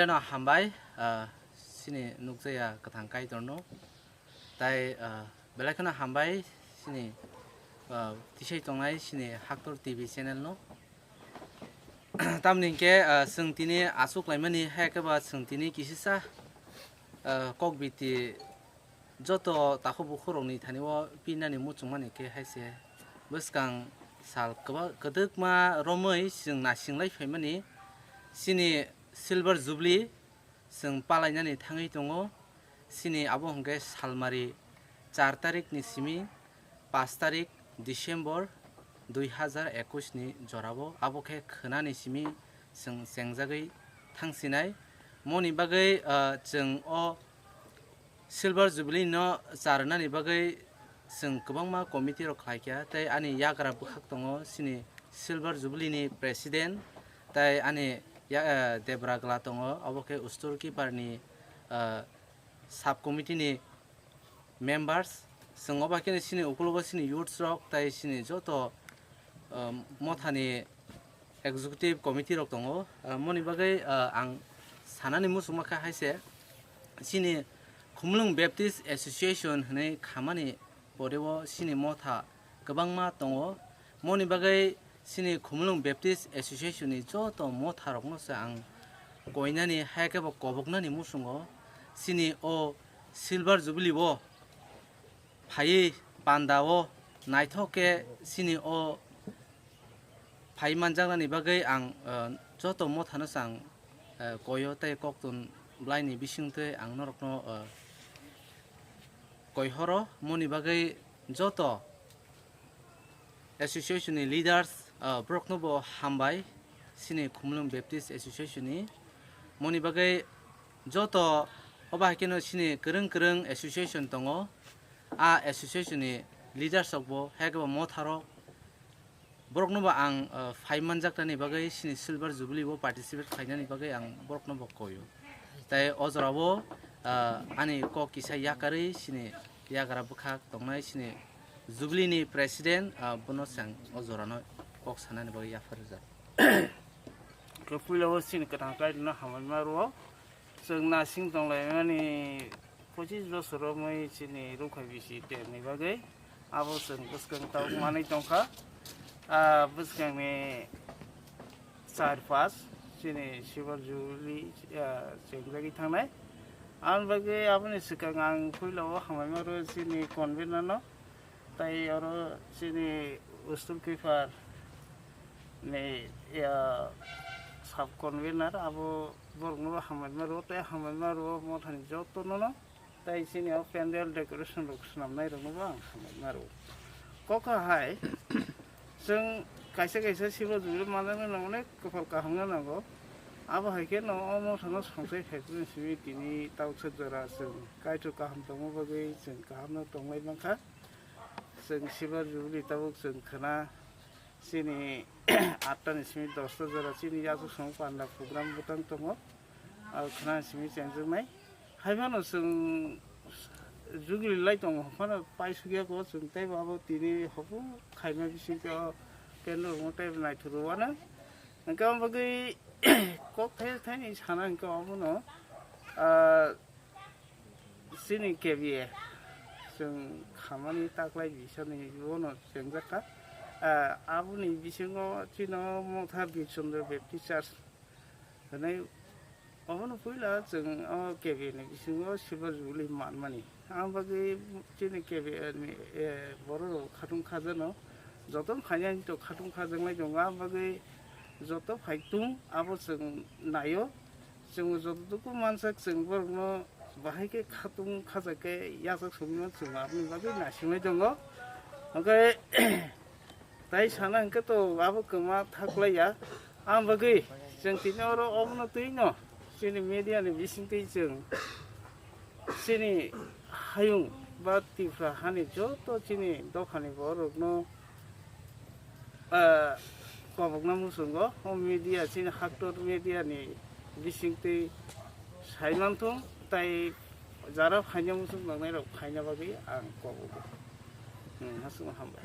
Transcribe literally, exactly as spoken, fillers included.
Belai no hambai, ah, chini nukjaya kwthang Kaitorno. Tai, ah, belai kheno hambai chini, ah, tisai tongnai chini Haktor T V channel no. Tamni hwnkhe, ah, chwng tini achuk laimani hai khe ba chwng tini kisisa, ah, kok biti joto takhuk bukhuk rokni thani o pinani muchungmani khe hai se bwskang sal kwba-, kwdwkma romwi chwng naising lai phaimani chini Silver Jubilee chwng palainani thangwi tongo. Chini abo hwnkhe salmari char tarikni simi paanch tarik December dui hazar ekush ni jorao, abo khe khwnani simi chwng chengjagwi thangsinai. Moni bagwi, ah, chwng o Silver Jubilee no charwnani bagwi chwng kwbangma committee rok khlai kha, tei ani yagra bwkhak tongo chini Silver Jubilee ni president, tei ani ya-, eh, debra gla tongo, obo khe store keeper ni, eh, sub committee ni members. Chwng obo khe chini ukulogo chini youths rok tei chini joto, um, mothani executive committee rok tongo. Uh, moni bagwi, uh, ang sanani muchungma kha hai se, chini Khumulwng Baptist Association hwnwi khamani poreo chini motha kwbangma tongo. Moni bagwi chini Khumulwng Baptist Association ni joto motha rokno se ang koinani hai khe bo koboknani muchungo. Chini o Silver Jubilee o phaiwi panda o naithok khe chini o phai manjaknani bagwi ang, uh, joto mothano se ang, uh, koio tei koktun blaini bisingtwi ang norokno, uh, koihoro. Moni bagwi joto association ni leaders, uh, borokno bo hambai chini Khumulwng Baptist Association ni. Moni bagwi joto obo hai kheno chini kwrwng kwrwng association tongo. A association ni leaders rok bo hai khe bo motharo borokno bo ang, uh, phai manjaknani bagwi chini Silver Jubilee o participate khlainani bagwi ang borokno bo koio. Tai o jorao, uh, ani kok kisa yakarwi chini yagra bwkhak tongnai chini Jubilee ni president, uh, bono se ang o jorano kok sanani bagwi yaphar rwjak. Khe puila o chini kwthang Kaitorno hambaima rwo. Chwng nasing tonglaimani pochis bosor romwi chini rukha bisi terni bagwi abo chwng bwskang tabuk manwi tongkha. Ah, bwskangni char pas chini Silver Jubilee, ah, chengjagwi thangnai. Aboni bagwi aboni swkang ang puila o hambaima rwo chini convener no. Tai oro chini store keeper ni, ya, sub convener abo borokno hambaima rwo, tei hambaima rwo mothani jotono no, tei chini o pandal decoration rok swnamnai rokno bo ang hambaima rwo. Kok hai chwng kaisa kaisa Silver Jubilee manjaknai no onek kwpal kaham no nango. Abo hai khe no o mothano songchai phaiphuru simi tini tauksa jora chwng Kaitor kaham tongma bagwi chwng kaham no tonglai mankha. Chwng Silver Jubilee tabuk chwng khwna chini atta ni simi dosta jora chini yachuk song panda program bwtang tongo. Abo khwna simi chengjaknai. Hai phano chwng Jubilee lai tongo, phano paisukya ko chwng teibo abo tini hopu khaima bisingtwi o kendro rokno teibo naithok rwano. Hwnkhe omo bagwi kok thai thaini sana hwnkhe omono, ah, chini K B A chwng khamani taklai bisani bono chengjakha. Ah, aboni bisingo chini o Motha Birchandra Baptist Church hwnwi obono puila chwng o K B A ni bisingo Silver Jubilee manmani. Ang bagwi chini K B A ni, eh, borok rok khatung khajano, joto phainani to khatung khajaknai tongo, ang bagwi joto phaitung abo chwng naio. Chwng joto duku mansak chwng borokno bahai khe khatung khajak khe yachak sogwino chwng aboni bagwi naisingwi tongo. Hwnkhe tai sana hwnkhe to abo kwma thaklaiya. Ang bagwi chwng tini oro obono twi no chini media ni bisingtwi chwng chini hayung ba Tripura hani joto chini dophani borokno, ah, kobokna muchungo. O media chini Haktor media ni bisingtwi saimanthung tai jara phaina muchung nangnai rok phaina bagwi ang kobogo. Hmm, hasung hambai.